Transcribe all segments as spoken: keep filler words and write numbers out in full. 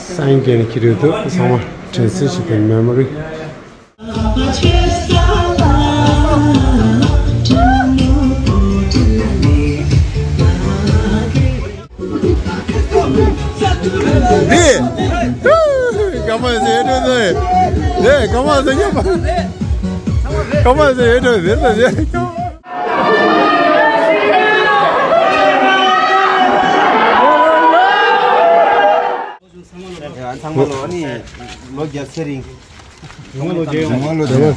སའིན་བརྒྱབ་ནས་ཁྱེར་ཡོད་འདུག་ཚང་མ་དྲན་གསོ་ཞིག་དང་མེ་མོ་རི། འདི། ག་མ་ཟེར་འགྲོ་ཟེར། འདི་ག་མ་ཟེར་ཉམས་པ། ག་མ་ཟེར་འགྲོ་ཟེར་ཟེར། ཚང་མ་ལོ་ནི་ལོ་བརྒྱ་ཚེ་རིང་། ལོ་བརྒྱ་ལོ་བརྒྱ།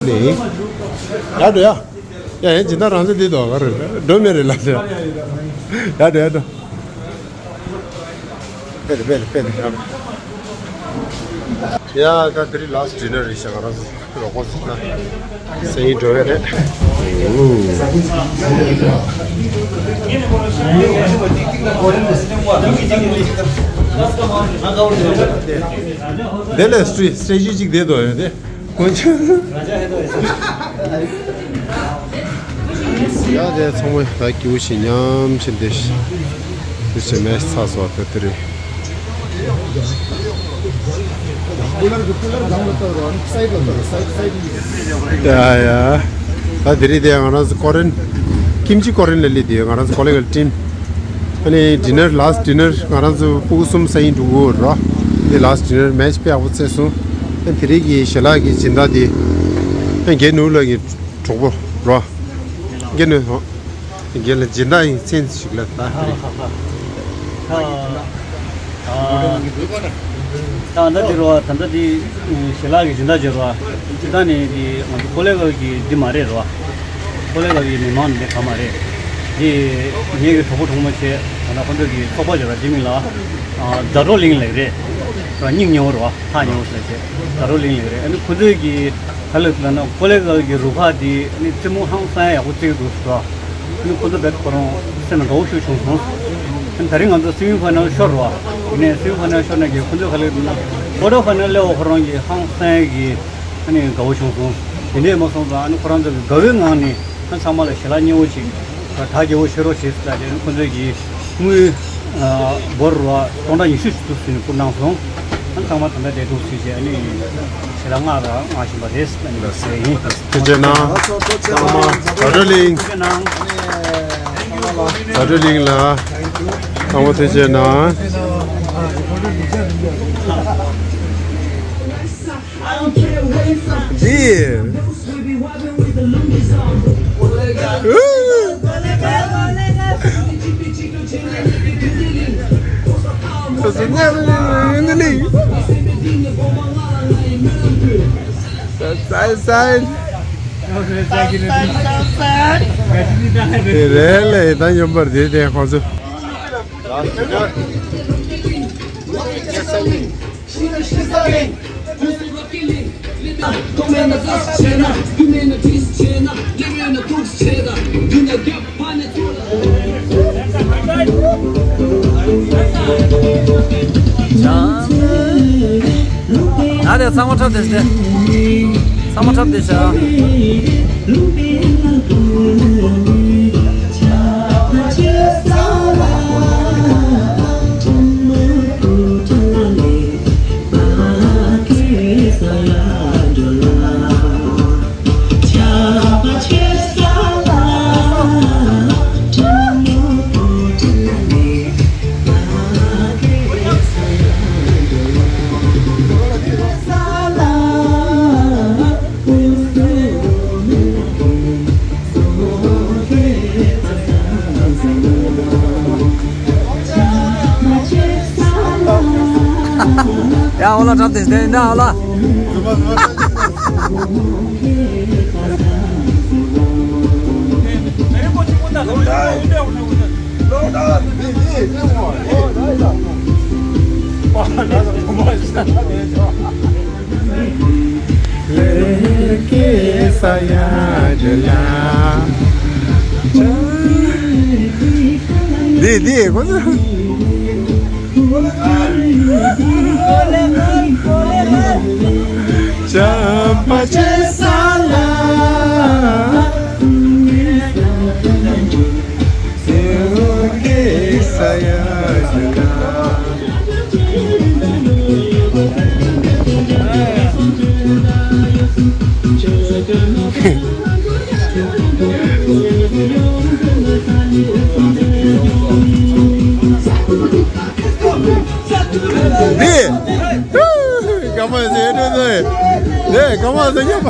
ནི། ཡ་འགྲོ་ཡ། ཡ་ཡན་ཇི་ལྟར་རང་ཚེ་འདི་དོ་ག་རེ་འགྲོ་མེད་རེད་ལ་ཟེར། ཡ་འགྲོ་ཡ་འགྲོ། སྤེལ་སྤེལ་སྤེལ། ཡ་ད་དེ་རིང་ལ་སི་ཊི་ཌི་ནར་རེད་ཤག་ང་རང་ཚོ་རོགས་པ་ཚོ་ད་སེ་ཡིན་འགྲོ་ཡ་རེད། དེ་ལས་སི་ཊི་སི་ཊེ་ཇི་གཅིག་བསྡད་དོ་ཡོད་དེ། དཀོན་མཆོག་ཡ་དེ་ཚང་མ་ད་སྐྱིད་པོ་ཞིག་མཉམ་ཞིག་འདི་ཞིག་འདི་ཞིག་མེད་ཚར་སོང་། ད་དེ་རེད། ཡ་ཡ། ད་དེ་རིང་དེ་ང་རང་ཚོ་ཀོ་རེན་ཀིམ་ཅི་ཀོ་རེན་ལ་སླེབས་དེ་ང་རང་ཚོ་ཀོ་ལེ་གལ་ཊིམ། ཨ་ནི་ཌི་ནར་ལ་སི་ཊི་ཌི་ནར་ང་རང་ཚོ་སྤུ་གུ་གསུམ་ས་ཡིན་འགྲོ་གི་ཡོད་ར། འདི་ལ་སི་ཊི་ཌི་ནར་མེཆ་དཔེ་ཡག་པོ་རྩེས་སོང་། ཨ་ནི་དེ་རིང་གི་ཞལ་ལག་གི་སྦྱིན་བདག་དེ་ཨ་རྒན་ནུ་ལགས་ཀྱི་གྲོགས་པོ་ར། རྒན་ནུ་རྒན་ལགས་སྦྱིན་བདག་ཡིན་མཚན་ཞིག་ལ་ད་དེ་རིང་། ད་ད་ལྟ་འདི་རོ་ད་ལྟ་འདི་ཞལ་ལག་གི་སྦྱིན་བདག་བྱེད་རོ། སྤྱིར་བཏང་ནས་འདི་ང་ཚོ་ཀོ་ལེ་གལ་གྱི་འདི་མ་རེད་རོ། ཀོ་ལེ་གལ་གྱི་མི་མང་འདི་ག་མ་རེད། འདི་ངེད་ཀྱི་གྲོགས་པོ་གྲོགས་མོ་བྱས་ད་ལྟ་ཁོང་ཚོ་གི་ཚོགས་པ་བྱེད་རོ། འདི་མིང་ལ་རྫ་རོ་གླིང་ལབ་རེད། རོ་སྙིང་ཉེ་བོ་རོ་ཐག་ཉེ་བོ་ཟེར་བྱས་རྫ་རོ་གླིང་ལབ་རེད། ཨ་ནི་ཁོང་ཚོ་གི་ག་ལབ་ན་ཀོ་ལེ་གལ་གྱི་རུ་ཁག་འདི་ཨ་ནི་རྩེད་མོ་ཧང་སང་ཡག་པོ་རྩེ་གི་འདུག་ཟེར་རོ། ཨ་ནི་ཁོ་ཚོ་རྦད་ཁོ་རང་སེམས་ལ་དགའ་བོ་ཞིག་བྱུང་སོང་། ཨ་ནི་ད་རིང་ང་ཚོ་སེ་མི་ཕ་ནལ་ཤོར་བ། ཡིན་ནའི་སེ་མི་ཕ་ནལ་ཤོར་ནས་ཀྱི་ཁོ་ཚོས་ག་ལབ་ན་ཀོ་ཊར་ཕ་ནལ་སླེབས་པ་ཁོ་རང་གི་ཧང་སང་གི་ཨ་ནི་དགའ་བོ་བྱུང་སོང་། དེ་འདྲས་མ་སོང་ཙང་ཨ་ནི་ཁོ་རང་ཚོ་གི་དགའ་བོའི་ངང་ནས་ཨ་ཚང་མ་ལ་ཞལ་ལག་མཉེས་པོ་ཅིག་ད་དྲག་རྒྱལ་པོ་ཤེས་རོགས་བྱེད་ཟེར་ཏེ་ཨ་ནི་ཁོ་ཚོས་ཀྱི་དངུལ་སྒོར་བ་སྟོང་ཕྲག་ཉི་ཤུ་ཞིག་ཏུ་ཟིན་བསྐུར་གནང་སོང་། ཨ་ནི་ཚང་མ་ད་ལྟ་བསྡད་འདུག་ཟེར་བྱས་ཨ་ནི་ཞལ་ལག་མངགས་དང་མངགས་བཞིན་པ་རེད་ཟེར་ནས་ཟེར་ཡིན། ཐུགས་རྗེ་གནང་། ཚང་མ་བྲག་སྒྲ་གླིང་། བྲག་སྒྲ་གླིང་ལ་ཚང་མ་ཐུགས་རྗེ་གནང་། འདི། དེ་རེད་ལས་ད་ཡོང་པར་དེ་དེ་ཁོང་ཚོ། ད་དེ་ཚང་མ་འཁྲབ་བསྡད་ཤག་ཚང་མ་འཁྲབ་བསྡད་ཤག་ཡ་ཨོ་ལ་འཁྲབ་སྟེ་བསྡད་ཡིན་ད་ཨོ་ལ། འདི་འདི་ཁོ་ཚོ། ཡོད་འགྲོ་ཟེར། ནས་ཀ་མ་ཟེར་ཡོད་པ།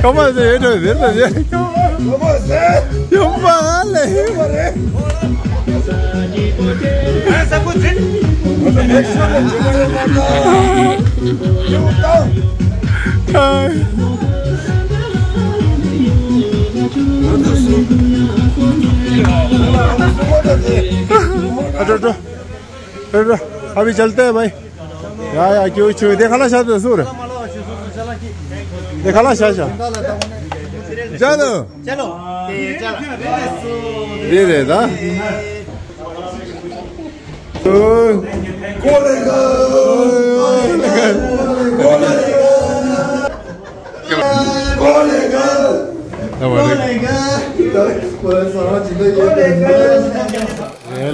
ཀ་མ་ཟེར་ཡོད་འགྲོ་ཟེར་ཟེར། ཡོད་པ་ལས། अभी चलते हैं भाई। या, या, क्यों, क्यों? देखा ना शायद सूर। देखा ना शायद। चलो। चलो। दे दे दा। तो।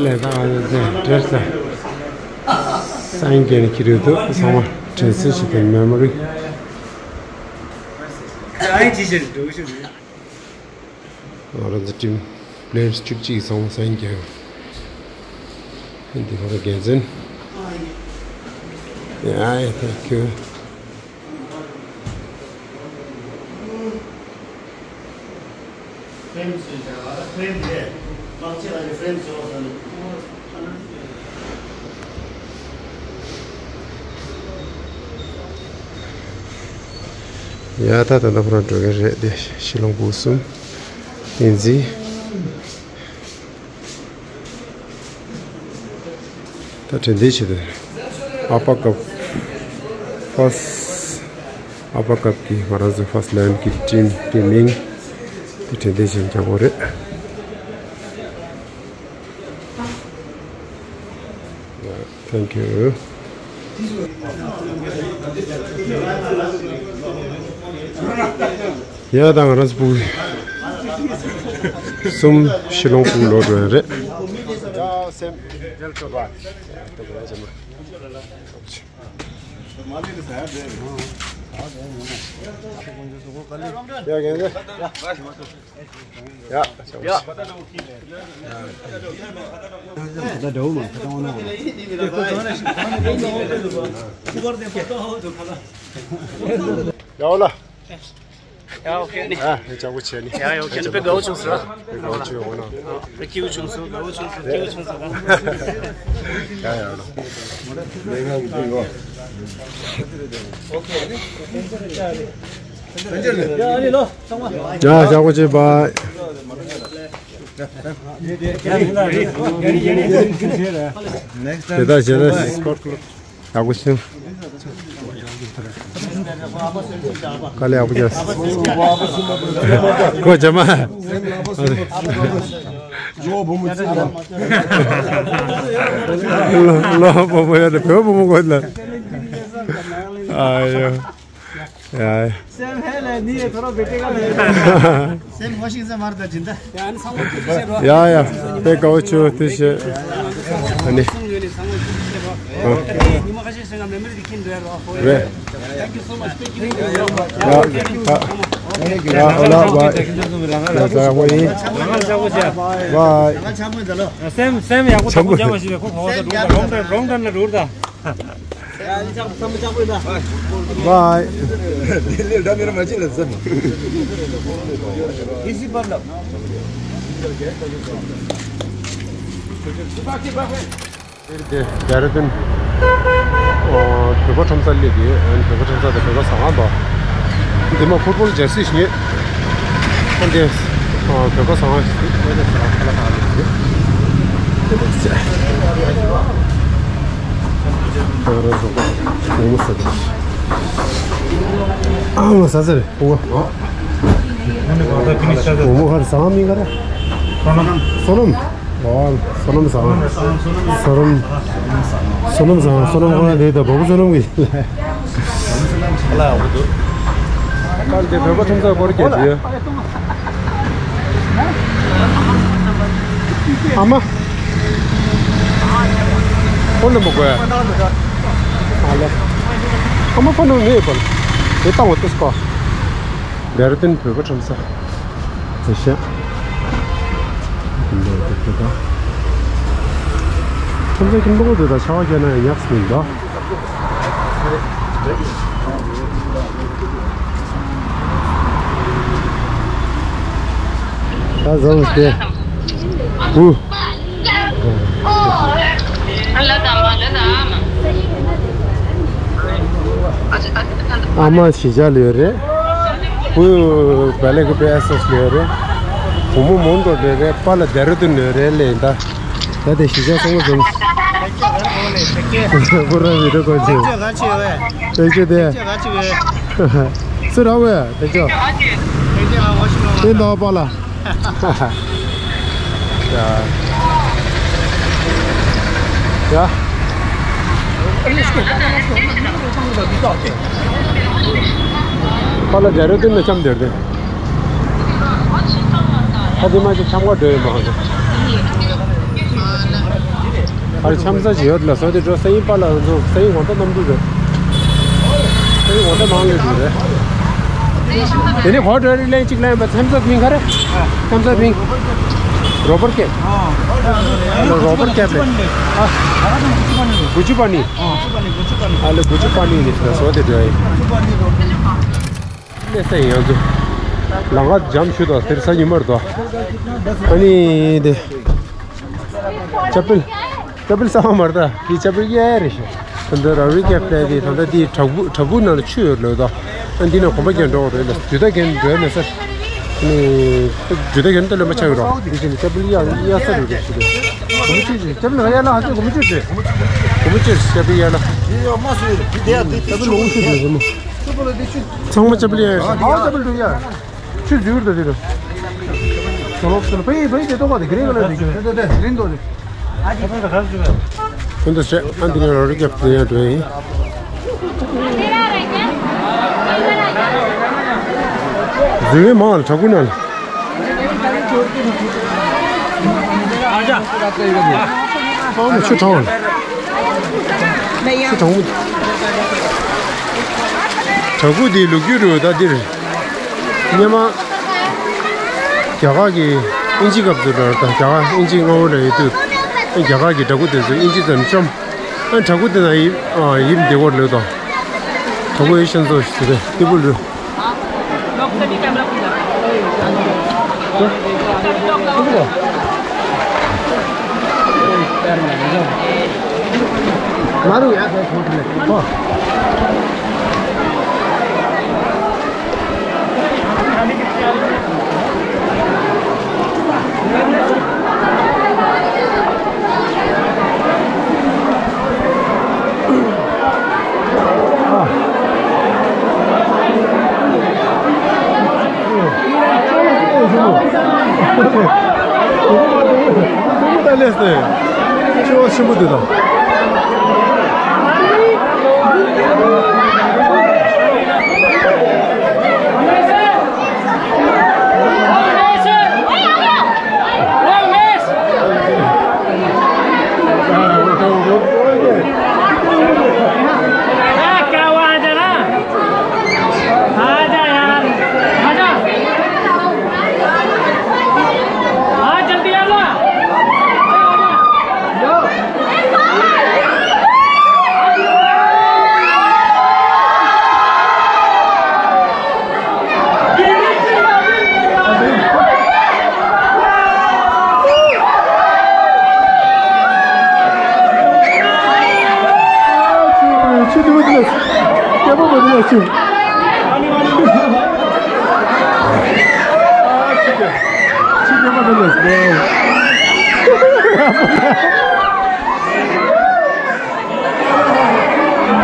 ལས་དང་ཨ་ནི་འདྲེས་ལ་སངས་རྒྱས་ནས་ཁྱེར་ཡོད་དུ་ཚང་མ་དྲན་གསོ་ཞིག་དང་མེ་མོ་རི། ང་རང་ཚོ་ཊིམ་པི་ལེ་ཡར་བཅུ་གཅིག་ཚང་མ་སངས་རྒྱས་ཡོད། འདི་ཁོ་རང་འགན་འཛིན། Yeah, thank you. ཡ་ད་ད་ལྟ་ཁོ་རང་འགྲོ་གི་རེད་དེ། ཤི་ལོང་སྦུག་གསུམ་བསྟན་འཛིན། ད་དྲན་རྟེན་བྱེད་དེ་ཨ་པ་ཀབ་ཕ་སི་ཨ་པ་ཀབ་ཀྱི་ང་རང་ཚོ་ཕ་སི་ལེ་ཝན་གྱི་ཊིམ་གྱི་མིང་དེ་དྲན་རྟེན་བྱེད་རྒྱག་དགོས་རེད། Thank you. ཡ་ད་ང་རང་ཚོ་སྦུག་གསུམ་ཤི་ལོང་སྦུག་ལོག་འགྲོ་ཡ་རེད། ཡ་རྒན་ལགས། ཡ། ཡ། ཡ་འོ་ལ། ཡ་ཨོ་ཁེ་ནི། ཡ་ཡ་ཅག་པོ་བྱས་ནི། ཡ་ཡ་ཨོ་ཁེ་ནི། དཔེ་དགའ་བོ་བྱུང་སོང་། དཔེ་དགའ་བོ་བྱུང་ཡོང་ན། དཔེ་སྐྱིད་པོ་བྱུང་སོང་། དགའ་བོ་བྱུང་སོང་། སྐྱིད་པོ་བྱུང་སོང་། ཡ་ཡ་ལ། ཨོ་ཁེ་ནི། ཡ་ཨ་ནི་ལོ། ཡ་ཡག་པོ་བྱེད་པ། དེ་ལྟར་བྱས་ན་སི་པོར་ཊི་ཀླབ་ཡག་པོ་ཞིག་དཀའ་ལས་ཡག་པོ་བརྒྱབ། ཁོ་ཇ་མ། ལོ་བོ་མོ་ཡོད་དེ་བོད་བོ་མོ་དགོས་ལ། ཨ་ཡོ། ཡ། སེམས་ཧེ་ལས་ནི་ཡེ་ཐོ་རོ་བེ་ཏེ་ག་ལས། སེམས་ཧོ་ཤིང་སེམས་མར་ད་ཇིན་ད། ཡ་ནི་ཚང་མ་ཐུགས་རྗེ་ཆེ་རོ། ཡ་ཡ། དཔེ་དགའ་བོ་བྱུང་། ཐུགས་རྗེ་ཆེ། ཨ་ནི། གསུང་ཡོད་ནི་ཚང་མ་ཐུགས་རྗེ་ཆེ་རོ། ཨ། ཉི་མ་ཁ་ཤས་ཤིག་ང་མེ་མོ་རི་དེ་ཁྱིམ་འདུག་ཡ་རོ། རེད། Thank you so much. Thank you. ཡ་ཡ་ཡ་ཨོ་ལ་བའི། ཡ་ཟ་བོ་ཡིན། བའི། སེམས་སེམས་ཡག་པོ་ཆགས་པོ་རྒྱ་མ་ཞིག་རེད། ཁོ་གོ་ས་རོང་ད་རོང་ད་ན་རུར་ད། Bye. ཌེ་ར་ཌུན། ཨོ། བོད་པ་ཁྲོམ་ས་སླེབས་ཏེ། བོད་པ་ཁྲོམ་ས་དེ་བོད་པ་ཟ་ཁང་དང་། འདི་མ་ཕུཊ་བོལ་ཇར་སི་ཞིག་རྙེད། ཨ་འདི། ཨོ། བོད་པ་ཟ་ཁང་ཞིག་རྙེད། ཁ་ལག་ཁ་ལག་རེད། ང་རང་ཚོ་མོག་མོག་ཟ་གི་རེད། ཨ་མ་ཟ་ཟ་རེད། ཨོ། མོག་མོག་ག་རེ་ཟ་ཁང་མིང་ག་རེ། བསོད་ནམས། བསོད་ནམས། ཨོ། བསོད་ནམས་ཟ་ཁང་། བསོད་ནམས། བསོད་ནམས་ཟ་ཁང་། བསོད་ནམས་ཁོ་ན་དེ་ད་བོད་པ་བསོད་ནམས་ཀྱི། ཁ་ལག་ཡག་པོ་འདུག་ཁ་ལག་དེ་བོད་པ་ཁྲོམ་ས་སྐོར་སྐྱོད་ཀྱི་ཡོད། ཨ་མ། ཕོན་ནམ་བར་དགོས། ཨ་ལེ། ཨ་མ་ཕོན་ནམ་བར་མེད་པ། དེ་བཏང་བ་ཏུས་ཀོ། ཌེ་ར་ཌུན་བོད་པ་ཁྲོམ་ས། དེ་ཤ། ཁྲོམ་ས་ཁྱིམ་ཐོག་དེ་དང་ཆར་པ་བརྒྱབ་ན་ཡང་ཉག་གི་མི་འདུག་ད་བཟང་སྟེ། ཧུ། ཨ་མ་གཞིས་ཆགས་ལ་ཡོད་རེད། བུ་བལ་ཀུ་པེ་ཨེ་སོ་སི་ལ་ཡོད་རེད། བུ་མོ་མོན་གྷོ་ལ་ཡོད་རེད། པཱ་ལགས་ལྡེ་ར་ལྡུན་ལ་ཡོད་རེད་ལབ་ཡིན་ད། ད་དེ་གཞིས་ཆགས་ཚང་མ་འཛོམས། པུ་ར་བི་ཌི་ཡོ་ཀོལ་བྱས། ཐེག་ཆུ་དེ། སུ་ར་བས་ཐེག་ཆུ། དེ་འདྲ་པཱ་ལགས། ཡ། ཡ། པཱ་ལགས་ལྡེ་ར་ལྡུན་ལ་འཁྱམས་བསྡད་རེད། ད་དེ་མ་གཞི་འཁྱམ་ག་འགྲོ་ཡོད་མ་རེད། ཨ་རེ་འཁྱམ་ས་ཅིག་ཡོད་ལ་བཟོ་དེ་འགྲོ་ས་ཡིན། པཱ་ལགས་ཚོ་ས་ཡིན་ངོ་ཐོག་གནམ་གྲུ་རེད། ས་ཡིན་ངོ་ཐོག་མང་ལོས་འགྲོ་རེད། དེ་ནས་གོ་འགྲོ་རེད། ལན་གཅིག་ལན་པ་འཁྱམ་ས་མིང་ག་རེ། འཁྱམ་ས་མིང་། རོ་པར་ཀེབ། རོ་པར་ཀེབ་རེད། ཨ། གུ་ཅུ་པ་ནི། ཨ་ལེ་གུ་ཅུ་པ་ནི་ནི་ཟེར་བ་དེ་འདྲ་ཡིན། གནས་ས་ཡིན་ཡང་ཚོ། ལམ་ཁ་འཇམ་ཤོས་དང་དེར་ས་ཉི་མར་དང་། ཨ་ནི་དེ། ཅ་པིལ། ཅ་པིལ་གསར་པ་མ་རེད་ད། དེ་ཅ་པིལ་གཡས་རེད་ཤག་ད་ལྟ་ར་རི་ཀེབ་ལ་དེ་ད་ལྟ་དེ་བྲག་ཕུག་བྲག་ཕུག་ནང་ལ་ཆུ་ཡོད་ལོས་ད། ཨ་འདི་ནས་གོམ་པ་རྒྱག་འགྲོ་བ་རེད་ལ། དུས་ད་རྒན་འགྲོ་ཡ་མེད་ས། ཨ་ནི། དུས་ད་རྒན་ད་ལོན་པ་ཆགས་ཡོད་རོགས། དེ་བཞིན་ཅ་པིལ་གཡས་གཡས་ས་རེད་རེད་ཞུ་དེ། གོམ་པ་ཆུ་ཆུ་ཅ་པིལ་གཡས་ལ་ཧ་ཅང་གོམ་པ་ཆུ་ཆུ། གོམ་པ་ཆུ་ཅ་པིལ་གཡས་ལ། ཅ་པིལ་ལོང་ཆུ་ཆུ་རེད་མོ། ཚང་མ་ཅ་པིལ་གཡས་རེད། ཨ་ཅ་པིལ་འགྲོ་ཡ། ཆུ་འཛུལ་འགྲོ་དེ་རེད། ཞོ་ལོག་ཚུར་པའི་པའི་དེ་ཏོག་པ་དེ་གི་རིང་ག་ལ་དེ་གི་རིང་ཏོག་དེ། ཁོང་ཚོ་བྱས་ཨ་འདི་ནས་རོ་རི་ཀེབ་དེ་ཡང་འགྲོ་ཡིན། འཛུལ་བའི་མང་ལ་གྲག་གུ་ན་ལ། ཨོ་ཆུ་གྲང་བ་ལ། ཆུ་གྲང་བོ། གྲག་གུ་དེ་ལུག་རྒྱུ་རུ་ད་འདིར། སྔོན་མ། རྒྱ་གར་གྱི་དབྱིན་ཇི་སྐབས་སུ་ལ་དང་རྒྱ་གར་དབྱིན་ཇི་མངའ་འོག་ལ་ཡོད་དུས། རྒྱ་གར་གྱི་འདྲ་སྐུ་དེ་ཚོ་དབྱིན་ཇི་ཙམ་བཅོམ། ཨ་འདྲ་སྐུ་དེ་ན་ཡིབ་ཨ་ཡིབ་འདི་སྐོར་ལོས་དང་། འདྲ་སྐུ་ཡི་ཤན་ཚོ་ཞིག་ཟེར་ཏེ་ཏི་ཕུ་ལུ། མ་རུ་ཡ་ཁོ་ཁོ་ཁོ།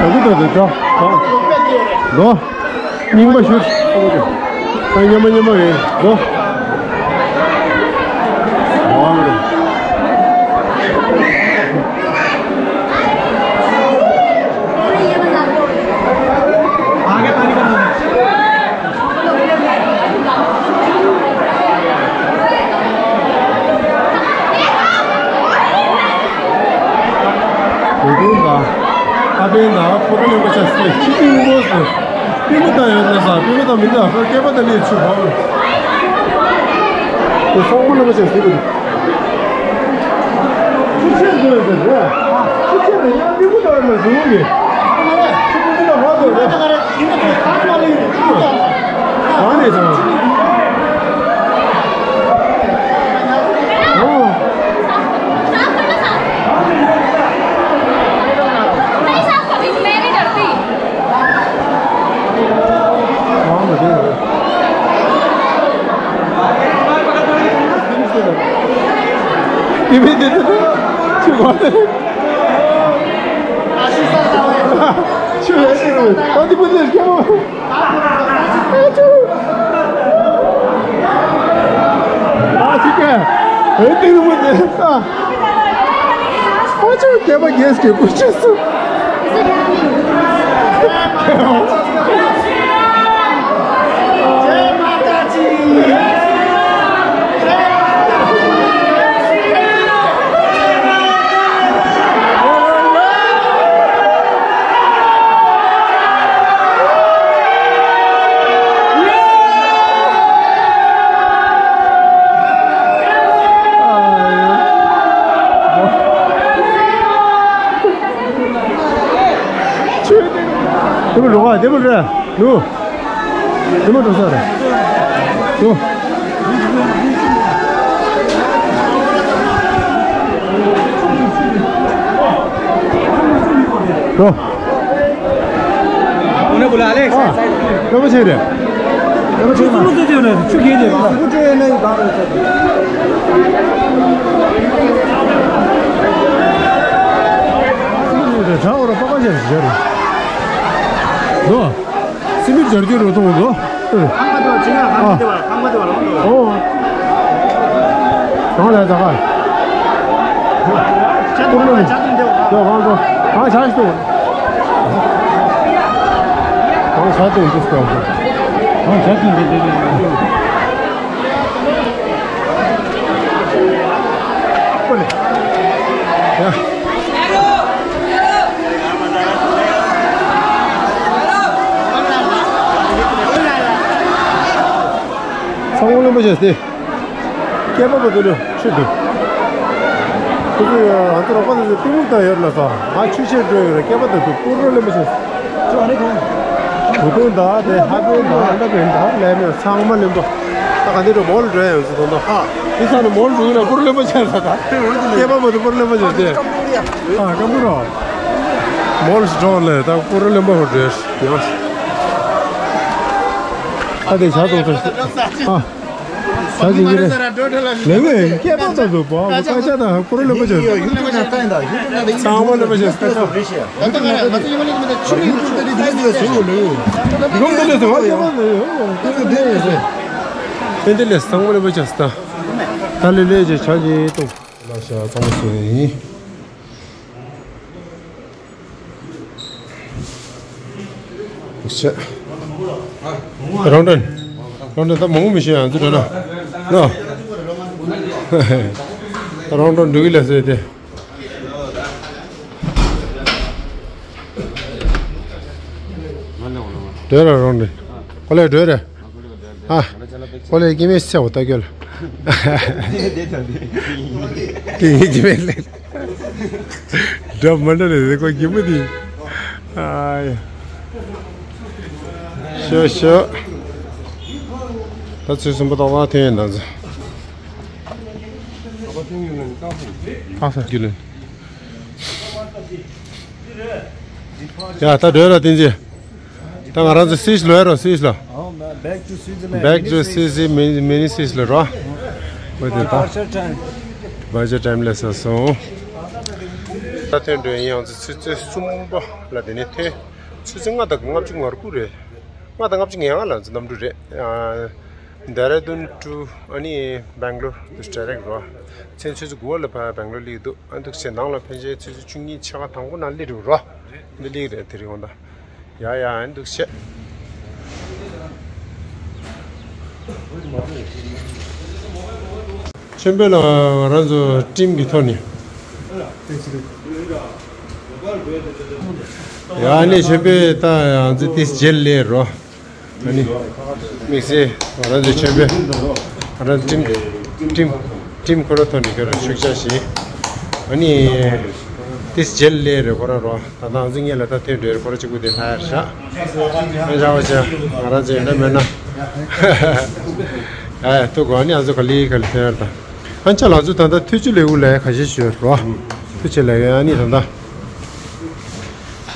ད་གི་ད་དེ་ད་ད་ལོ། རྙིང་པ་ཞུ། ད་ཉམས་མ་ཉམས་མ་རེད་ལོ། གོས་ཐུང་དང་། ཨ་ཕན་དང་ཕོ་བྲང་རིན་པོ་ཆེ་སེ་ཁྱི་ཏིང་པོ་སུ། པུས་མོ་དང་ཡོད་ན་ས་པུས་མོ་དང་མི་འདུག་ཨ་ཁར་སྐེད་པ་དང་ལས་ཆུ་བ། དེ་སོག་པོ་རིན་པོ་ཆེ་སེ་གི་འདུག་ཆུ་ཆེན་དུ་ཡོད་ཟེར་རེད། ཆུ་ཆེན་དུ་ཡང་པུས་མོ་དང་ཡོད་ན་ཟུག་གི་ཆུ་པུ་ཏི་ལ་བ་ གང་རེད་ཟེར། ཨོ། གང་རེད། ཨི་མེ་དེ་ཚོ་ཆུ་བ་ཆུ་ཡོད་ཆུ་ཡོད། ཨ་དེ་མི་ལེར་སྐྱོ། ཨ་ཆུ། ཨ་ཆུ་ཀ། ཨེ་དེ་རུ་མི་ལེར། ཨ་ཨ་ཆུ་སྐྱེས་པ་རྒྱལ་སྐྱེས་པོ་ཆུ་སུ། དེ་མོ་འགྲོ་ག་དེ་མོ་རེད་ལོ། དེ་མོ་འགྲོ་ས་རེད་ལོ། འགྲོ། ཨ། རིན་པོ་ཆེ་རེད། རིན་པོ་ཆེ་མ། སུ་མོ་ཏོ་ཅོ་ན་ཆུ་གེ་དེ་བ། སུ་ཅོ་ཡ་ན་ཡི་ག་རེ་ཆ་དེ། ཁྲ་འོ་ར་པ་པ་ཞབས་ཞབས་རེད། ལོ། སི་མིར་སྦྱར་རྒྱུ་རུ་ཐོང་ལོ། ཁང་པ་དེ་བ་ཅི་ན་ཁང་པ་དེ་བ་ཁང་པ་དེ་བ་ལོ། ཨོ། གང་ལ་ད་ག་ཆ་དུང་ལ་ཆ་དུང་དེ་བ། ཡོ་གང་དུ་གང་ཆ་ཞིག་ཏུ། གང་ཆ་དུང་དུ་སྟོང་། གང་ཆ་དུང་དུ་དེ་དེ། ཨོ་ལེ། ཡ། ཚང་མ་རིན་པོ་ཆེ་སྟེ། སྐྱེས་པ་པོ་དེ་ནི་ཆུ་འདུག་ཁོ་ཚོས་ང་ཚོ་རོགས་པ་དེ་ཚོས་གཏི་མུག་བཏང་ཡོད་ལ་ས། ང་ཆུ་ཆེར་འགྲོ་ཡོད་རེད། སྐྱེས་པ་དེ་ཚོ་སྤུ་རོ་རིན་པོ་ཆེ། བུ་ཐུང་དང་དེ་ཧ་པན་དང་ཨ་ད་པན་དང་ལས་མེད་ཚང་མ་རིན་པོ། ད་ག་འདི་འགྲོ་མོལ་འགྲོ་ཡ་ཡོད་ཚོ་དོན་དུ་ཧ། དེ་ས་ནས་མོལ་འགྲོ་ཡིན་ན་སྤུ་རོ་རིན་པོ་ཆེ་ས་ད། སྐྱེས་པ་པོ་དེ་སྤུ་རོ་རིན་པོ་ཆེ་སྟེ། ཨ་ཀམ་པུ་རོ། མོལ་འགྲོ་ལས་ད་སྤུ་རོ་རིན་པོ་ཧོ་འགྲོ་ཡ། ཨ་དེ་བྱ་ཐོག་ཐོག་ཨ། ས་ཅིག་གི་རེད། ལེགས་བས་སྐྱེས་པ་ཚོ་ཚོ་པོ་ཨ་ཀ་ཅ་དང་ཀུ་རུ་ལེན་པ་ཅན། ཚང་མ་ལེན་པ་ཅན་སྐད་ཆ། ཡོང་དུ་ལེ་ཚང་མ་ལེན་པ་ཅན་སྐད་ཆ། ཏན་ཏན་ལེ་ཚང་མ་ལེན་པ་ཅན་སྐད་ཆ། ད་ལེ་ལེ་ཅེ་ཆ་ཅེ་ཏོ། ལ་ཤ་ཚང་མ་སུ་ཡིན། ཤ། རང་དོན། རང་དོན་ད་མང་པོ་མི་ཤེས་ཡང་ཚུལ་དྲན་ན། ནོ། རང་དོན་འགྲོ་གི་ལ་ཟེར་ཏེ། འགྲོ་ར་རང་དོན། ཁོ་ལས་འགྲོ་ར། ཨ། ཁོ་ལས་སྐྱེ་མེད་སེ་འོ་ད་སྐྱོ་ལ། སྐྱེ་མེད་སྐྱེ་མེད་ལས། འདྲ་མ་འདྲ་ལས་ཁོ་སྐྱེ་མེད་དེ། ཨ་ཡ། ཤོ་ཤོ། ད་ཚོད་གསུམ་པ་ཏག་ཏག་ཐོན་ཡོང་ན་ཚང་ས་རྒྱུ་ལོན། ཡ་ད་འགྲོ་ར་བསྟན་འཛིན། ད་ང་རང་ཚོ་སིས་ལོས་རོ་སིས་ལོ། Back to Switzerland. Back to Swiss, mini Swiss ལོ་རོ། འོ་དེ་ད། Departure time. Departure time ལས་སོ་སོང་། ད་ཐོན་འགྲོ་ཡིན་ཡང་ཚོ་ཚོད་ཚོད་གསུམ་པ་ལ་དེ་ནས་ཐོན། ཚོད་ཚོད་ལྔ་དང་ལྔ་བཅུ་ང་དགུ་རེད། ལྔ་དང་ལྔ་བཅུ་ང་ལྔ་ལ་ཚོ་གནམ་གྲུ་རེད། ཨ། Dehradun to ཨ་ནི་Bangalore དུ་direct རོ། མཚན་ཆུ་ཚོད་དགུ་པ་ལ་ཕར་Bangalore སླེབས་འདུག་ཨ་འདུག་བྱས་ནང་ལ་ཕན་ཆད་ཆུ་ཚོད་བཅུ་གཉིས་ཕྱེད་ཀ་དང་པོ་ནང་སླེབས་འགྲོ་རོ། འདི་སླེབས་རེད་དེ་རིང་འོང་ད། ཡ་ཡ་ཨ་འདུག་བྱས། ཆེན་པོ་ལ་ང་རང་ཚོ་ཊིམ་གྱི་ཐོག་ནས། ཡ་ཨ་ནི་ཆེན་པོ་ད་ང་ཚོ་ཏིས་རྗེས་ལས་རོ། ཨ་ནི། དམིགས་བསལ་ང་རང་ཚོའི་ཆེན་པོས་ང་རང་ཊིམ་ཊིམ་ཊིམ་ཁོ་ར་ཐོག་ནས་ཁྱོད་རང་ཤུགས་ཆག་བྱེད། ཨ་ནི། ཏིས་ཇེལ་ལེ་རེ་ཁོ་ར་རོ། ད་ང་ཚོ་ངེད་ལ་ད་ཐོན་འདྲེ་རེ་ཁོ་ར་གཅིག་པུ་དེ་ལྷ་ཡར་བཞག་ཨེ་བཞག་བ་ཆ་ང་རང་ཚོ་ཡོད་ན་མེད་ན། ཨ་ཐུག་གོ་ནི་ང་ཚོ་ག་ལི་ག་ལི་ཐོན་ཡར་ད། ཨ་ཅག་ལ་ཚོ་ད་ལྟ་ཐུགས་རྗེ་ལེའུ་ལ་ཁ་ཤས་ཞུ་རོ། ཐུགས་རྗེ་ལེའུ་ཨ་ནི་ད་ལྟ།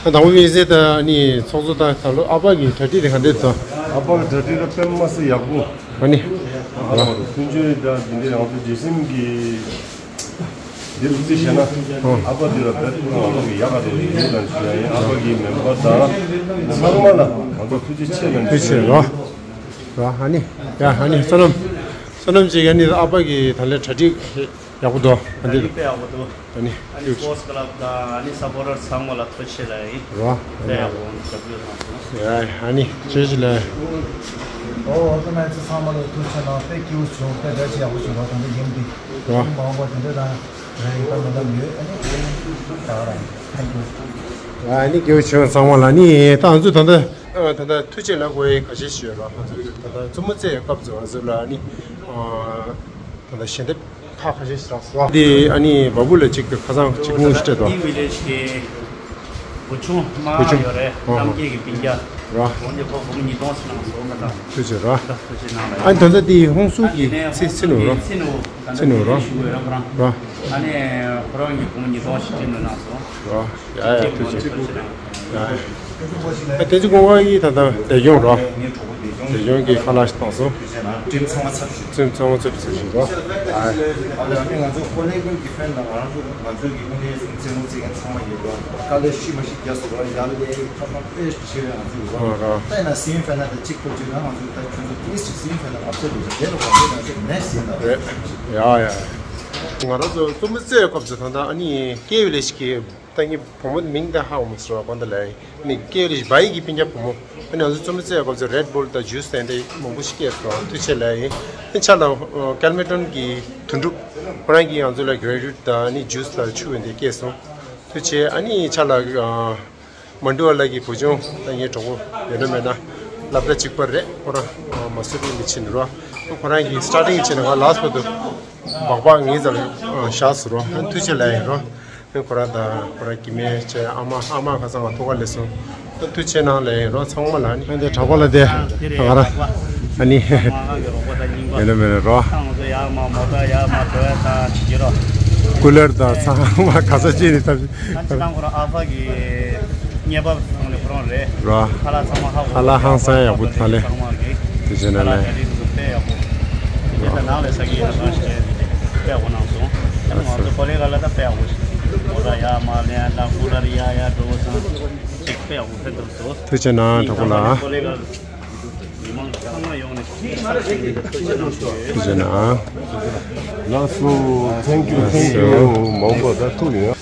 ཨ་དང་པོ་མི་ཟེར་ད་ནི་ཚོགས་གཙོ་ད་ད་ལོ་ཨ་ཕ་གི་གྲ་སྒྲིག་དེ་ག་འདྲ་ཚོ། ཨ་ཕ་གི་གྲ་སྒྲིག་ད་དཔེ་མ་སྲིད་ཡག་པོ། ཨ་ནི། ཨ་ཕ་གི་ཀུན་སྤྱོད་ད་འདི་འདྲ་ཡང་ཚོ་རྗེས་སེམས་ཀྱི་འདི་རུ་རྩིས་བྱས་ན། ཨ་ཕ་འདི་ལ་དཔེ་ཐུགས་ལ་ང་ཚོ་གི་ཡག་ག་དེ་ཡིན་དང་ཞུ་ཡ་ཡིན། ཨ་ཕ་གི་མེམ་བར་དང་ཚང་མ་ལ་ང་ཚོ་ཐུགས་རྗེ་ཆེ་ལ་ཐུགས་རྗེ་ཆེ་རོ། རོ་ཨ་ནི། ཡ་ཨ་ནི་བསོད་ནམས། བསོད་ནམས་ཅིག་ཡ་ནི་ཨ་ཕ་གི་ད་ལས་གྲ་སྒྲིག་ཡག་པོ་འདུག་ཨ་འདི་དཔེ་ཡག་པོ་འདུག་ཨ་ནི། ཨ་ནི་སི་པོར་ཊི་ཀ་ལབ་དང་ཨ་ནི་སབ་པོར་ཊར་ཚང་མ་ལ་ཐུགས་རྗེ་ཆེ་ལ་ཡིན། རོ། དཔེ་ཡག་པོ་འདུག་ལབ་ཡོད་ལགས་སོ། ཡ་ཨ་ནི་ཁྱེད་ཀྱི་ལ། ཨོ་ཨོར་ག་ནའི་ཛར་ཚང་མ་ལ་ཐུགས་རྗེ་ཆེ་གནང་། དཔེ་སྐྱིད་པོ་བྱུང་། དཔེ་བདེ་ཆེ་ཡག་པོ་བྱུང་བ་དང་དེ་ཡིན་དེ། རོ། མ་འོངས་པ་དེ་འདྲ་དང་རེ་ཡིན་པ་མི་འདམ་ཡོད། ཨ་ནི་ད་ག་རང་ཐེང་ཀིའུ། ཨ་ནི་སྐྱིད་པོ་བྱུང་ཚང་མ་ལ་ནི་ད་ང་ཚོ་ད་ལྟ་ད་ལྟ་ཐུགས་རྗེ་ལ་དགོས་ཡ་ག་ཤེད་ཞུ་ཡ་རོ། ང་ཚོ་ད་ལྟ་རྩེད་མོ་རྩེ་ཡ་སྐབས་སུ་ང་ཚོ་ལ་ནི་ད་ལྟ་ཞལ་འདེབས་ཁག་ཁ་ཤས་ཤིག་རག་སོང་། འདི་ཨ་ནི་བ་སྤུ་ལ་གཅིག་གི་ཁ་སང་གཅིག་སྔོན་ཞིག་སྤྲད་དོ། འདི་ཝི་ལེཇ་གི་བུ་ཆུང་མ་བུ་ཆུང་ཡོད་རེད། ཨོ་ཧོ། རྣམ་རྒྱལ་གྱི་སྤུན་ཀྱག་རོ། འོན་ཏེ་ཁོ་སྒོར་མོ་ཉིས་སྟོང་ཞིག་གནང་སོང་ང་དང་། ཐུགས་རྗེ་ཆེ་རོ། ད་ཐུགས་རྗེ་གནང་ལ། ཨ་ནི་ད་ལྟ་འདི་ཧོང་སུ་གི་ཚེ་ཚེ་ནུ་རོ། ཚེ་ནུ་ད་ཚེ་ནུ་རོ། ཞུ་དགོས་ར་ཁོ་རང་། རོ། ཨ་ནི་ཁོ་རང་གི་སྒོར་མོ་ཉིས་སྟོང་ཞིག་སྤྲད་ནུ་གནང་སོང་། རོ། ཡ་ཡ་ཐུགས་རྗེ་ཆེ། ཡ་ཡ། ཨ་བསྟན་འཛིན་ཀུན་དགའ་ཡིས་ད་ལྟ་བདེ་སྐྱོང་རོ། བདེ་སྐྱོང་གི་ཁ་ལག་ཞིག་བཏང་སོང་། ཁྲིམས་ཚང་མ་ཚབ་ཞུ། ཁྲིམས་ཚང་མ་ཚབ་ཞུ་བཞིན་རོ། ཨ་ལས་ང་ཚོ་ཀོ་ལེ་གུལ་གྱི་ཕན་དང་ང་རང་ཚོ་ང་ཚོ་གི་དངོས་གནས་རྩེད་མོ་རྩེ་མཁན་ཚང་མ་ཡིན་རོ། དཀའ་ལས་ཤི་མ་ཤི་རྒྱག་སོང་རོ། ཡར་ལས་ཁ་ཁ་དཔེ་ཆེ་བའི་ང་ཚོ་ཡོད་རོ། ཨོ་རོ། ད་ཡིན་ན་སེ་མི་ཕའི་ནལ་དེ་གཅིག་ཐོབ་ཅིག་ན་ང་ཚོ་ད་ཁྱོད་ཚོ་ཏིས་ཅིག་སེ་མི་ཕའི་ནལ་ཨབ་སེ་ཊི་ལ་དེ་རུ་གང་ཚོད་ང་ཚོ་ནེག་སི་ཡིན་ད། རེད། ཡ་ཡ། ང་རང་ཚོ་རྩེད་མོ་རྩེ་བའི་སྐབས་སུ་ད་ལྟ་ཨ་ནི་ཀེ་ཝི་ལེ་ཤི་གི་ད་ངའི་བུ་མོ་མིང་ད་ཧ་གོ་མ་སོང་། གོ་ད་ལ་ནི་ཀེ་རི་བའི་གི་སྤུན་ཀྱག་བུ་མོ། ཨ་ནི་ང་ཚོ་རྩེད་མོ་རྩེ་ཡ་སྐབས་སུ་རེད་བུལ་དང་ཇུས་དེ་འདྲ་མང་པོ་ཞིག་སྐྱེས་སོང་། ཐུགས་རྗེ་ཆེ་ལ་ཡིན། ཨ་ཆ་ལ་ཀལ་མེ་ཏོན་གི་དོན་གྲུབ་ཁོ་རང་གིས་ང་ཚོ་ལ་གྷི་རེ་ཊི་ཝེ་ཊི་དང་ཨ་ནི་ཇུས་དང་ཆུ་འདི་སྐྱེས་སོང་། ཐུགས་རྗེ་ཆེ། ཨ་ནི་ཆ་ལ་མན་ཌུ་ཨ་ལ་གི་བུ་ཆུང་ད་ངའི་གྲོགས་པོ་ཡོད་ན་མེད་ན་སློབ་གྲྭ་གཅིག་པ་རེད། ཁོ་རང་མ་སུ་རི་ནས་ཕྱིན་རོ། ཁོ་རང་གིས་སི་ཊར་ཊིང་བྱས་ནས་ང་ལ་སི་ཊི་བར་དུ་སྦག་སྦག་ངའི་རྩ་ལ་བཞག་སོང་རོ། ཨ་ཐུགས་རྗེ་ཆེ་ལ་ཡིན་རོ། ཁོ་རང་དང་ཁོ་རང་གི་སྐྱེ་དམན་བཅས་ཨ་མ་ཨ་མ་ཁ་སང་ང་ཐུག་ག་སླེབས་སོང་། ཐུགས་རྗེ་ཆེ་གནང་ལ་ཡིན་རོ། ཚང་མ་ལ་ནི། ཨ་འདི་གྲགས་པ་ལ་དེ་ང་རང་ཨ་ནི་མེད་ན་མེད་ན་རོ། ཀུ་ལེར་དང་ཚང་མ་ག་ས་ཅི་ནི་ཐབས། ཨ་ཅི་དང་ཁོ་རང་ཨ་ཕ་གི་ཉེ་པ་ཚང་ནི་ཁོ་རང་རེད། རོ། ཁ་ལག་ཚང་མ་ཧ་གོ། ཁ་ལག་ཧང་སང་ཡག་པོ་ད་ལས། ཚང་མ་གི་དེ་བྱས་ན་ཁ་ལག་ལས། ག་རེ་དཔེ་ཡག་པོ། དེ་ད་ནང་ལས་ས་གི་ཡིན་ན་གང་ཞིག་དཔེ་ཡག་པོ་གནང་སོང་། ཨ་ནི་ང་ཚོ་ཀོ་ལེ་ག་ལ་ད་དཔེ་ཡག་པོ་ཞིག་མོ་ཊ་ཡར་མར་ལེན་ཡ་ད་ཀུ་ལར་ཡར་ཡར་འགྲོ་བ་སང་ཅིག་དཔེ་ཡག་པོ་ཕེབས་ཐུབ་སོང་། ཐུགས་རྗེ་གནང་། གྲོགས་པོ་ལགས། ཀོ་ལེ་ག་མི་མང་ཚང་མ་ཡོང་ནས་ཐུགས་རྗེ་གནང་ཞུ་ཡོད། ཐུགས་རྗེ་གནང་། ལགས་སོ། Thank you, thank you. མང་པོ་ད་ཐུག་ཡོད།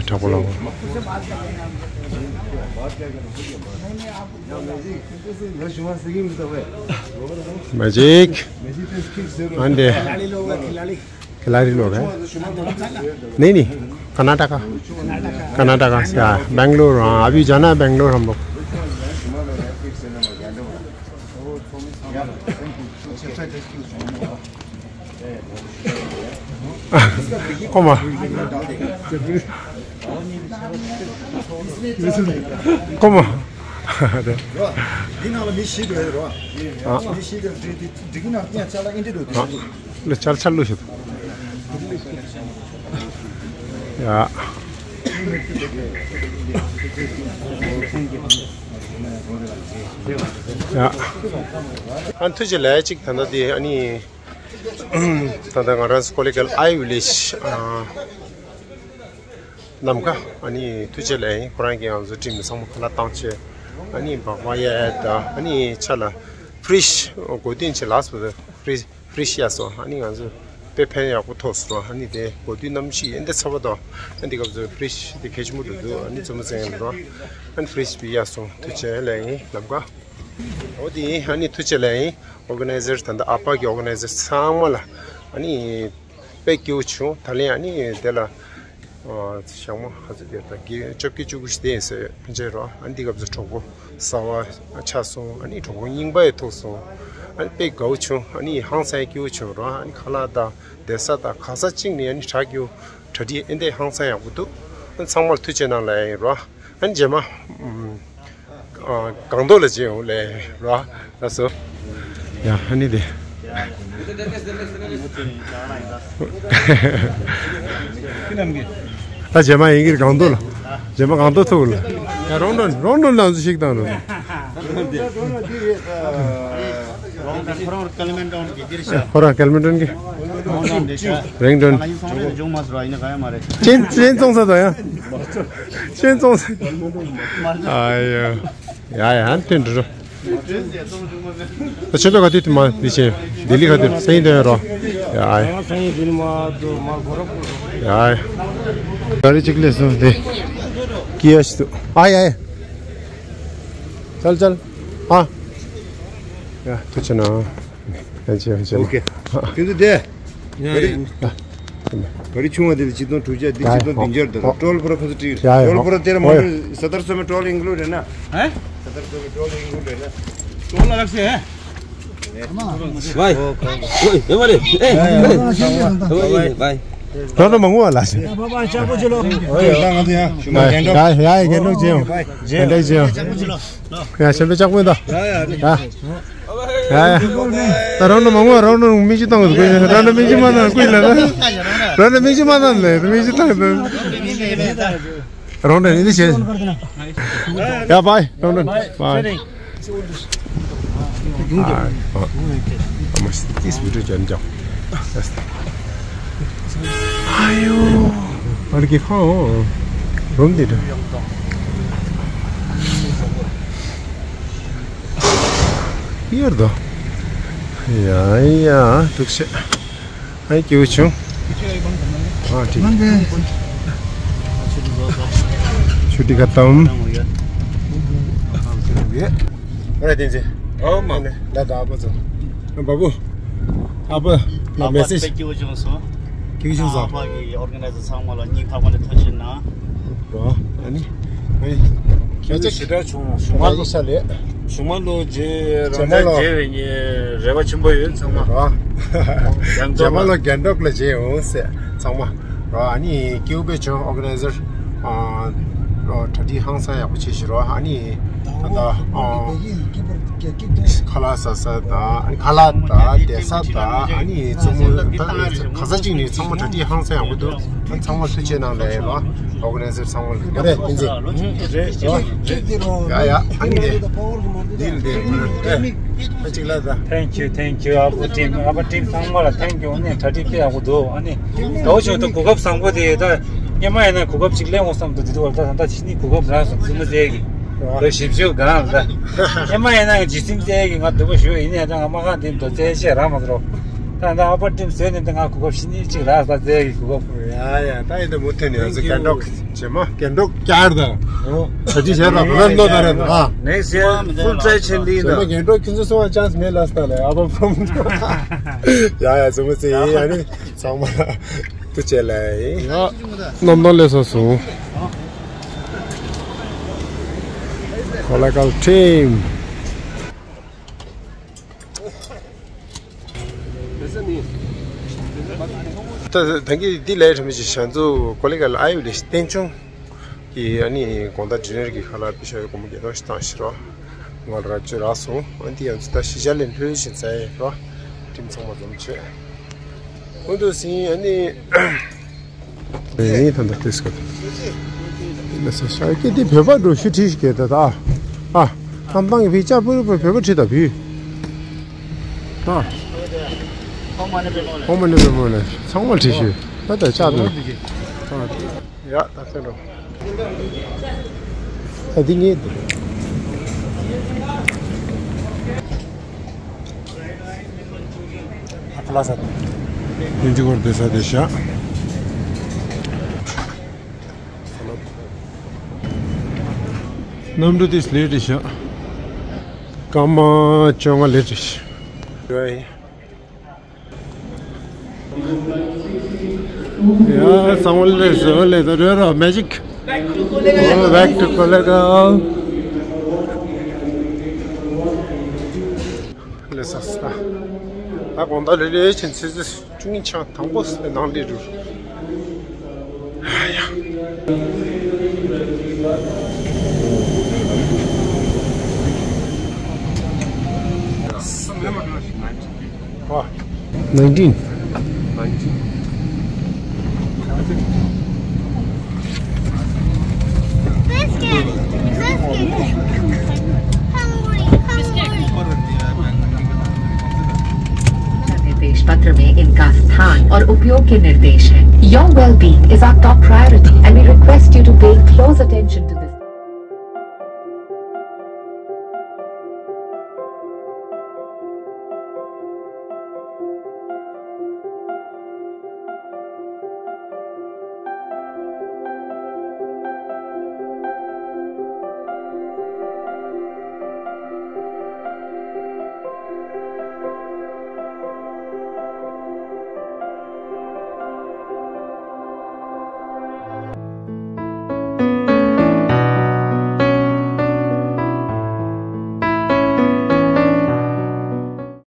དྲག་པོ་ལགས། Magic. ཨ་འདི། खिलाड़ी लोग हैं। नहीं, नहीं। कर्नाटका। कर्नाटका से आया। बेंगलुरु, हाँ, अभी जाना है बेंगलुरु हम लोग। ཀོ་མ། ཀོ་མ། འདི་ནང་ལ་མི་བཞི་འགྲོ་ཡོད་རོ། ཨ། མི་བཞི་འགྲོ་འགྲིག་གི་ནང་ཏན་ཆ་ལ་ཨིན་འདྲི་འགྲོ་དུས། ལ་ཆར་ཆར་ལུ་ཤོད། ཡ། ཡ། ཨ་ཐུགས་རྗེ་ལེགས། གཅིག་ད་ལྟ་དེ་ཨ་ནི། ད་ལྟ་ང་རང་ཚོ་ཀོ་ལི་གལ་ཨའི་ཝི་ལེཇ་ནམ་མཁའ་ཨ་ནི་ཐུགས་རྗེ་ལེགས། ཁོ་རང་གིས་ང་ཚོ་ཁྲིམས་ཚང་མ་ཁ་ལག་བཏང་བྱས་ཨ་ནི་སྦག་སྦག་ཡ་ཡ་ད་ཨ་ནི་ཆ་ལ་ཕི་རི་ཇི་གོ་དུས་ཆེ་ལགས་སོ། ཕི་རི་ཇི་ཕི་རི་ཇི་ཡ་སོ། ཨ་ནི་ང་ཚོ་དཔེ་ཕན་ཡག་པོ་ཐོགས་སོ། ཨ་ནི་དེ་གོ་དུས་གནམ་གཤིས་ཡིན་དེ་ཚ་བ་དང་ཨ་ནི་སྐབས་སུ་ཕི་རི་ཇི་དེ་གལ་ཆེན་པོ་འདུག་འདུག་ཨ་ནི་ཚོ་མ་ཚན་ཡིན་རོ། ཨ་ནི་ཕི་རི་ཇི་བི་ཡ་སོ། ཐུགས་རྗེ་ལེགས་ཡིན་ནམ་མཁའ། འོ་དེ་ཡིན། ཨ་ནི་ཐུགས་རྗེ་ལེགས་ཡིན། ཨོར་ག་ནའི་ཛར་ད་ལྟ་ཨ་ཕ་གི་ཨོར་ག་ནའི་ཛར་ཚང་མ་ལ་ཨ་ནི་དཔེ་སྐྱིད་པོ་བྱུང་། ད་ལན་ཨ་ནི་དེ་ལ་ ཞག་མ་ཧ་ཙི་དེ་ད་གི་བཅོ་བརྒྱད་བཅུ་དགུ་ཞིག་དེ་ཡིན་ཟེར་ཕན་ཆད་རོ། ཨ་ནི་འདི་སྐབས་སུ་གྲོགས་པོ་གསར་པ་ཆགས་སོང་། ཨ་ནི་གྲོགས་པོ་རྙིང་པ་ཡི་ཐུག་སོང་། ཨ་ནི་དཔེ་དགའ་བོ་བྱུང་། ཨ་ནི་ཧང་སང་སྐྱིད་བོ་བྱུང་རོ། ཨ་ནི་ཁ་ལག་དང་བསྡད་ས་དང་ག་ས་གཅིག་ནས་ཨ་ནི་གྲ་སྐྱིད་བོ། གྲ་སྒྲིག་ཨེ་འདྲ་ཧང་སང་ཡག་པོ་འདུག་ཨ་ནི་ཚང་མར་ཐུགས་རྗེ་གནང་ལབ་ཡ་ཡིན་རོ། ཨ་ནི་རྗེས་མ། ཨམ། ཨ། སྒང་ཏོག་ལ་མཇལ་ཡོང་ལབ་རོ། ལགས་སོ། ཡ་ཨ་ནི་དེ། ད་རྗེས་མ་ཡིན་གྱི་རེད་སྒང་ཏོག་ལ། རྗེས་མ་སྒང་ཏོག་ཐུག་ལ། ཡ་རོང་ཏོན་རོང་ཏོན་ལ་ཚུར་ཞིག་བཏང་རོགས། རོང་ཏོན་ཁོ་རང་ཀ་ལི་མན་ཊོན་གྱི་འདིར་ཤ། ཁོ་རང་ཀ་ལི་མན་ཊོན་གྱི། རོང་ཏོན་འདི་ཤ། རིང་ཏོན། ང་ཡིན་སོང་རེད་འཇུག་མ་སོང་ཡིན་ན་ག་ཡ་མ་རེད། ཅན་ཅན་ཙོང་ས་དང་ཡ། ཅན་ཙོང་ས། ཨ་ཡ། ཡ་ཡ་ཧན་ཐེན་འགྲོ། ད་ཆོས་ཚོགས་ག་དུས་དུ་མ་འདི་བྱས། ལྡི་ལི་ག་དུས་སང་ཉིན་དོན་རོ། ཡ་ཡ། ཡ་ཡ། ག་རེ་གཅིག་ལས་སོང་སྟེ། ཀི་ཡ་ཞིག་ཏུ། ཨ་ཡ་ཡ། ཅལ་ཅལ། ཨ། ཡ་ཐུགས་རྗེ་གནང་། ཡ་ཅི་ཡ་ཅི། ཨོ་ཁེ། ཁྱེད་ཚོ་དེ། ཡ་ཡ། ག་རེ་ཆུང་བ་དེ་ལ་ཆིག་སྟོང་དྲུག་བརྒྱ་འདི་ཆིག་སྟོང་བདུན་བརྒྱ་དེ་ཡ་ཡ། ཀྲོལ་པོ་ར་ཁ་ཚོ་ཀྲིག་ཡ་ཡ། ཀྲོལ་པོ་ར་དེ་ར་མ་ཨོ་ཡ། ནུ་ས་ཏར་སོ་མེ་ཀྲོལ་ཨིན་ཀླུ་རེད་ན། ཧེ། ས་ཏར་སོ་མེ་ཀྲོལ་ཨིན་ཀླུ་རེད་ན། ཀྲོལ་ལ་རག་སེ། ཝའི། ཝའི་ཝའི་ཝའི། ཝའི་ཝའི། རོ་རོ་མ་ངུ་བ་ལ་ཞེ། ཝའི་ཝའི། ཡ་ཡ་རྒན་ལོག་ཅེ་ཡོང་། རྒན་ལོག་ཅེ་ཡོང་། ཡ་ཞེ་པོ་ཅག་པོ་ཡིན་ད། ཡ། ཡ་ཡ། ད་རང་ནང་མ་ངོ་རང་ནང་མི་ཅི་བཏང་གི་རང་ནང་མི་ཅི་མ་བཏང་ཀུན་ལ་ད། རང་ནང་མི་ཅི་མ་བཏང་ལེ་མི་ཅི་བཏང་ད། རང་ནང་ནི་ཤེས། ཡ་བའི་རང་ནང་བའི། ཨ་མ་ཤི་ཏིས་བི་ཌིའོ་ཅན་ཀྱང་། ཨ་ཡོ། ཨ་རི་ཀི་ཁང་། རུམ་དེ་འདྲ། ཡར་དོ། ཡ་ཡ་འདུག་ཤེ། ཨ་སྐྱིད་པོ་བྱུང་། ཨ་ཁྲིད། ཆུ་ཊི་ཁ་ཏམ། ཨ་རེ་བསྟན་འཛིན། ཨོ་མ། ལ་ད་ཨ་ཕ་ཚོ། བ་བུ། ཨ་ཕ་ལ་མེ་སེ་ཇི། སྐྱིད་པོ་བྱུང་སོང་། སྐྱིད་པོ་བྱུང་སོང་། ཨ་ཕ་གི་ཨོར་ག་ནའི་ཛར་ཚང་མ་ལ་སྙིང་ཐག་པ་ནས་ཐུགས་རྗེ་གནང་། རོ། ཨ་ནི། ཨ་ནི། ཁྱེད་ཚོ་ཞེ་དྲག་བྱུང་། གཞུག་མ་ལོ། ཞེ་དྲག་ལས། གཞུག་མ་ལོ་རྗེས་རང་རང་མཇལ་བའི་ཉིན་རེ་བ་ཆེན་པོ་ཡོད་ཚང་མ། རོ། ཡང་རྗེས་མ་ལོ་རྒྱ་འབྲོག་ལ་མཇལ་ཡོང་ཟེར་ཚང་མ། རོ། ཨ་ནི་སྐྱིད་པོ་བྱུང་ཨོར་ག་ནའི་ཛར། ཨ། རོ་གྲ་སྒྲིག་ཧང་སང་ཡག་པོ་བྱེད་ཤི་རོ། ཨ་ནི། ད་ལྟ། ཨ། ཁ་ལག་ཟ་ས་དང་ཨ་ནི་ཁ་ལག་དང་བསྡད་ས་དང་ཨ་ནི་མཚོ་མོ་ད་ག་ས་གཅིག་ནས་ཚང་མ་གྲ་སྒྲིག་ཧང་སང་ཡག་པོ་འདུག་ཨ་ཚང་མ་ཐུགས་རྗེ་གནང་ལབ་ཡིན་རོ། ཨོར་ག་ནའི་ཛར་ཚང་མ་ལ་རེད་བསྟན་འཛིན། རེད་རེད། ཡ་ཡ་ཨ་ནི་རེད། འདི་ལ་འདི་ཨ་གཅིག་ལ་ད། Thank you, thank you. ཨ་ཕོ་ཊིམ་ཨ་ཕ་ཊིམ་ཚང་མ་ལ་thank you. ཨ་ནི་གྲ་སྒྲིག་དཔེ་ཡག་པོ་འདུག་ཨ་ནི་དགའ་བོ་བྱུང་། ད་གོ་སྐབས་བཟང་པོ་དེ་ད་སྔོན་མ་ཡིན་ན་གོ་སྐབས་གཅིག་ལེན་དགོས་བསམ་འདུག་དེ་དུས་བར་ད་ད་ད་ཕྱི་ནི་གོ་སྐབས་རག་སོང་། བཙུན་མ་ཟེར་གི་ད་བཞི་བཅུ་གང་ད། ཨེ་མ་ཡིན་ན་ང་ཇི་སིམ་བཙལ་གི་ང་སྡུག་པོ་ཞུ་ཡིན་ནའི་ད་ང་མ་ཁང་འདི་འགྲོ་བཙལ་ཤེས་རག་མ་སོང་། ད་ད་ཨ་ཕ་ཊིམ་བཟོས་ནས་ད་ང་གོ་སྐབས་ཕྱི་ནི་གཅིག་རག་ས་བཙལ་གི་གོ་སྐབས། ཡ་ཡ་ད་ཡིན་ད་མུ་མཐུད་ནས་ང་ཚོ་རྒྱ་འབྲོག་རྗེས་མ་རྒྱ་འབྲོག་བསྐྱར་དང་། ཆ་ཅི་བྱས་ར་ར་ནོ་ད་ར་ཨ། Next year full time ཆེན་འདི་ཡིན་ད། རྗེས་མ་རྒྱ་འབྲོག་ཁྱོད་ཚོ་སོང་བ་ཅན་མེད་ལ་སྟ་ལས་ཨ་ཕ་ཕམ། ཡ་ཡ་ཚོ་མི་ཚེ་ཡིན་ཡ་ནི་ཚང་མ་ལ་ཐུགས་རྗེ་ལ་ཡིན། ཡ་རྣམ་ཐར་ལས་སོ་སོང་། གོ་ལ་ཀལ་ཊིམ། ད་ད་གིན་འདི་ལས་ཁྲིམས་ཀྱི་ཞང་ཚོ་ཀོ་ལི་ག་ལ་ཨ་ཡུ་ལས་བསྟན་ཆུང་གི་ཨ་ནི་དགོང་དག་ཌི་ནར་གྱི་ཁ་ལག་པི་ཤ་ཡོད་སྒོར་མོ་བརྒྱ་སྟོང་ཞིག་བཏང་ཞིག་རོ། ང་ལ་ར་བཅོས་རག་སོང་། ཨ་འདི་ཡང་ཚོ་ད་ཤི་ཤ་ལས་ལྷོད་བཞིན་ཚ་ཡི་རོ། ཁྲིམས་ཚང་མ་འཛོམས་བྱས། ཁོང་ཚོ་ཟིན་ཨ་ནི། ཡིན་ད་ད་ཏིས་ཀ་ད། ལ་ས་ཤ་ཀེ་འདི་བོད་པ་འགྲོ་ཤུ་ཁྲིད་ཤི་ཀེ་ད་ད། ཨ། ཐམ་ཐང་གི་བི་ཅ་པུ་རུ་བོད་པ་ཁྲིད་ད་བི། ད། ཧོ་མ་ནི་བེ་མོ་ལེ་ཚང་མ་ཁྲིད་ཤུ། ད་ད་ཅག་ཏུ། ཡ་ད་ཚེ་འགྲོ། ཨ་འདི་ངེད་དུ། ཨ་ཁ་ལ་ས། ཡིན་གཅིག་བར་དེ་ས་དེ་ཤ། གནམ་གྲུ་དེ་སླེབས་དེ་ཤ། སྐར་མ་བཅོ་ལྔ་སླེབས་དེ་ཤ། Yeah, someone is, uh, let's, uh, magic. Oh, back to Kollegao. Let's start. ད་དགོང་དག་ལས་ལས་ཕྱིན་ཚེ་ཚེ་བཅུ་གཉིས་ཆ་དང་པོ་ནང་ལས་རུ། ཨ་ཡ། ཨ། nineteen. Let's get it. Let's get it. Hungry, hungry. निर्देश पत्र में इनका स्थान और उपयोग के निर्देश हैं। Your well-being is our top priority and we request you to pay close attention to this.